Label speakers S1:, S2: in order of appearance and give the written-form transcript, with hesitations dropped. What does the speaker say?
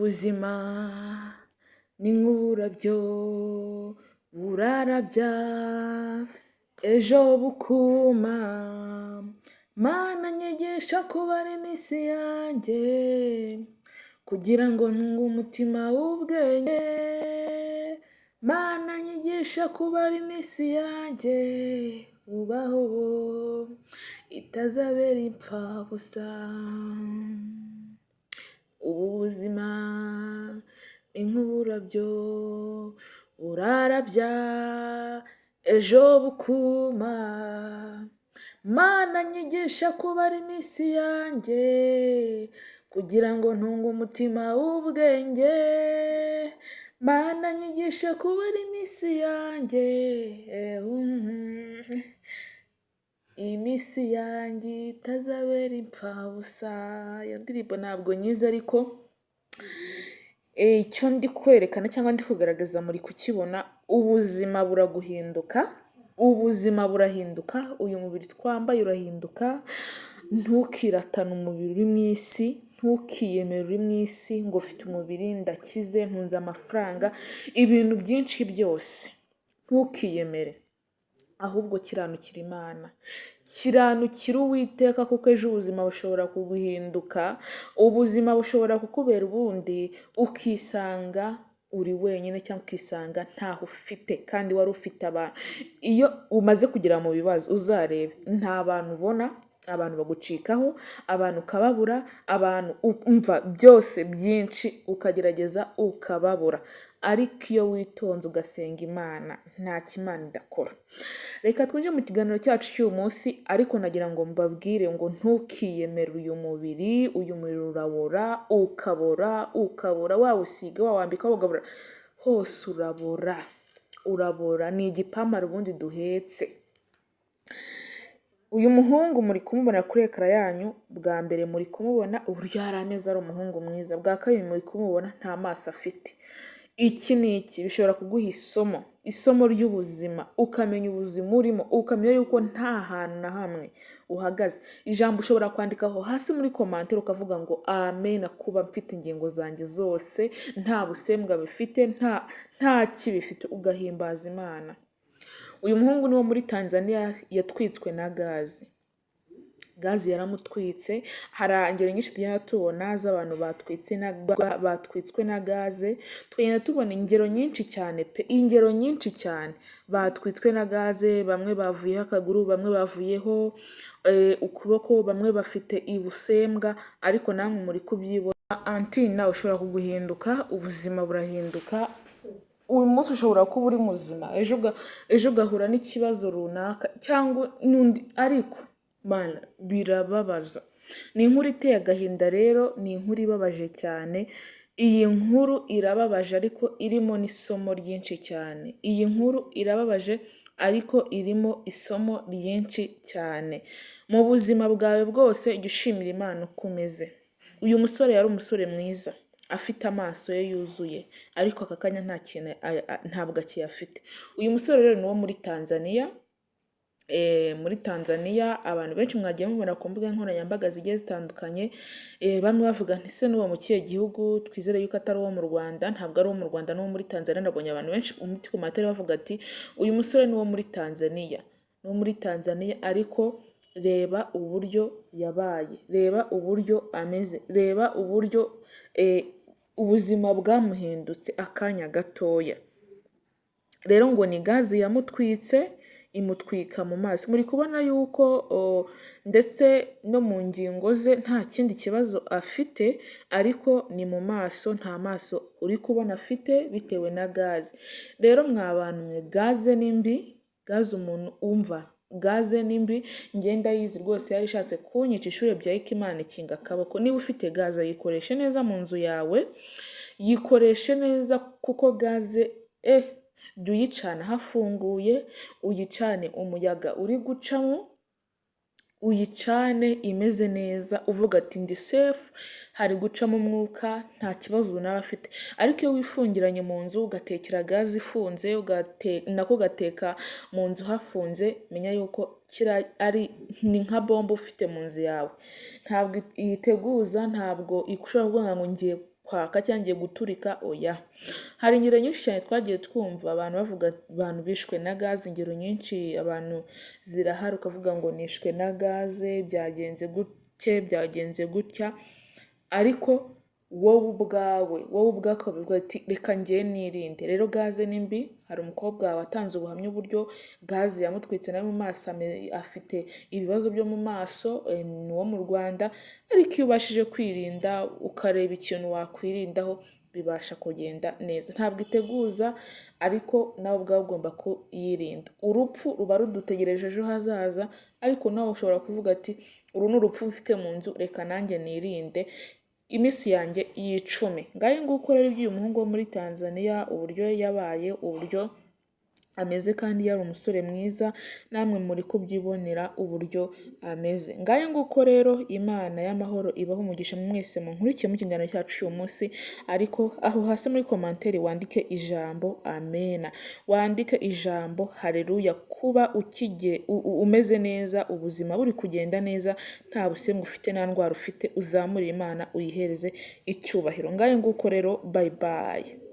S1: Ubu buzima ni nk'uburabyo burarabya, ejo bukuma. Mana, nyigisha kubara iminsi yanjye kugira ngo ntunge umutima w'ubwenge. Mana, nyigisha kubara iminsi yanjye ubaho itazabera impfabusa. Ubu buzima ni nk'uburabyo burarabya, ejo bukuma. Mana, nyigisha kubara iminsi yanjye kugira ngo ntunge umutima w'ubwenge. Mana, nyigisha kubara iminsi yanjye, iminsi yanjye itazabera impfabusa. Iyo ndirimbo ntabwo nyizi, ariko icyo ndi kwerekana cyangwa ndi kugaragaza muri kukibona. Ubuzima buraguhinduka, ubuzima burahinduka, uyu mubiri twambaye urahinduka. Ntukiratane umubiri uri mu isi, ntukiyemere uri mu isi ngo ufite umubiri, ndakize, ntunze amafaranga, ibintu byinshi byose. Ntukiyemere, ahubwo kiranukira Imana, kiranukira Uwiteka, kuko ejo ubuzima bushobora kuguhinduka, ubuzima bushobora kukubera ubundi, ukisanga uri wenyine cyangwa ukisanga ntaho ufite kandi wari ufite abantu. Iyo umaze kugera mu bibazo, uzarebe nta bantu ubona, abantu bagucikaho, abantu ukababura, abantu umva byose byinshi, ukagerageza ukababura. Ariko iyo witonze ugasenga Imana, nta Imana idakora. Reka twinjire mu kiganiro cyacu cy'uyu munsi, ariko nagira ngo mbabwire ngo ntukiyemere uyu mubiri. Uyu mubiri urabora, ukabora, ukabora, wawusiga, wawambika, wawugabura hose, urabora, urabora. Ni igipamara ubundi duhetse. Uyu muhungu muri kumubona kuri écran yanyu. Bwa mbere muri kumubona uburyo yari ameze, ari umuhungu mwiza. Bwa kabiri muri kumubona nta maso afite. Iki ni iki bishobora kuguha isomo, isomo ry'ubuzima, ukamenya ubuzima urimo, ukamenya yuko nta hantu na hamwe uhagaze. Ijambo ushobora kwandika aho hasi muri commentaire ukavuga ngo amen, kuba mfite ingingo zanjye zose nta busembwa bifite, nta kibifite, ugahimbaza Imana. Uyu muhungu ni wo muri Tanzania, yatwitswe na gaze. Gaze yaramutwitse. Hari ingero nyinshi tugenda tubona z'abantu batwitswe na gaze. Tugenda tubona ingero nyinshi cyane pe, ingero nyinshi cyane batwitswe na gaze. Bamwe bavuyeho akaguru, bamwe bavuyeho ukuboko, bamwe bafite ibusembwa, ariko namwe muri kubyibona. Anti nawe ushobora kuguhinduka, ubuzima burahinduka. Uyu munsi ushobora kuba uri muzima, ejo ugahura n'ikibazo runaka cyangwa n'undi, ariko Mana, birababaza. Ni inkuru iteye agahinda rero, ni inkuru ibabaje cyane. Iyi nkuru irababaje ariko irimo n'isomo ryinshi cyane. Iyi nkuru irababaje ariko irimo isomo ryinshi cyane. Mu buzima bwawe bwose jya ushimira Imana uko umeze. Uyu musore yari umusore mwiza, afite amaso ye yuzuye, ariko aka kanya nta kintu, ntabwo akiyafite. Uyu musore rero ni uwo muri Tanzania. Muri Tanzania abantu benshi mwagiye mubona ku mbuga nkoranyambaga zigiye zitandukanye, bamwe bavuga nti: "Se n'uwo mu kihe gihugu?" Twizere yuko atari uwo mu Rwanda. Ntabwo ari uwo mu Rwanda, n'uwo muri Tanzania. Nabonye abantu benshi muri commentaire bavuga ati: "Uyu musore ni uwo muri Tanzania, ni uwo muri Tanzania." Ariko reba uburyo yabaye, reba uburyo ameze, reba uburyo ubuzima bwamuhindutse akanya gatoya. Rero ngo ni gazi yamutwitse, imutwika mu maso. Muri kubona yuko ndetse no mu ngingo ze nta kindi kibazo afite, ariko ni mu maso, nta maso uri kubona afite bitewe na gaze. Rero mwa bantu mwe, gaze ni mbi. Gaze, umuntu umva, gaze ni mbi. Njye ndayizi rwose, yari ishatse kunyica inshuro ebyiri ariko Imana ikinga akaboko. Niba ufite gaze, yikoreshe neza mu nzu yawe, yikoreshe neza, kuko gaze jya uyicana hafunguye, uyicane umuyaga uri gucamo, uyicane imeze neza, uvuga ati: "Ndi safe, hari gucamo umwuka, nta kibazo naba afite." Ariko iyo wifungiranye mu nzu ugatekera gaze ifunze, nako ugateka mu nzu hafunze, menya yuko kiriya ari ni nka bombe ufite mu nzu yawe. Ntabwo iteguza, ntabwo ishobora kuvuga ngo ngiye kwaka cyangwa ngiye guturika, oya. Hari ingero nyinshi cyane twagiye twumva abantu bavuga abantu bishwe na gaze, ingero nyinshi abantu zirahari, ukavuga ngo nishwe na gaze, byagenze gutya, byagenze gutya, ariko wowe ubwawe ukavuga ati reka njye nirinde. Rero gaze ni mbi. Hari umukobwa watanze ubuhamya uburyo gaze yamutwitse nawe mu maso, afite ibibazo byo mu maso, ni uwo mu Rwanda, ariko iyo ubashije kwirinda, ukareba ikintu wakwirindaho, bibasha kugenda neza. Ntabwo iteguza, ariko nawe ubwawe ugomba kuyirinda. Urupfu ruba rudutegereje ejo hazaza, ariko nawe ushobora kuvuga ati uru ni urupfu mfite mu nzu, reka nanjye nirinde iminsi yanjye y'icumi. Ngayo nguko rero iby'uyu muhungu wo muri Tanzania, uburyo yabaye, uburyo ameze kandi yari umusore mwiza, namwe muri kubyibonera uburyo ameze. Ngayo nguko rero, Imana y'amahoro ibahe umugisha mwese munkurikiye mu kiganiro cyacu cy'uyu munsi, ariko aho hasi muri commentaire wandike ijambo amena, wandike ijambo haleluya, kuba ukige umeze neza, ubuzima buri kugenda neza, nta busembwa ufite, nta ndwara ufite, uzamurire Imana uyihereze icyubahiro. Ngayo nguko rero, bye bye.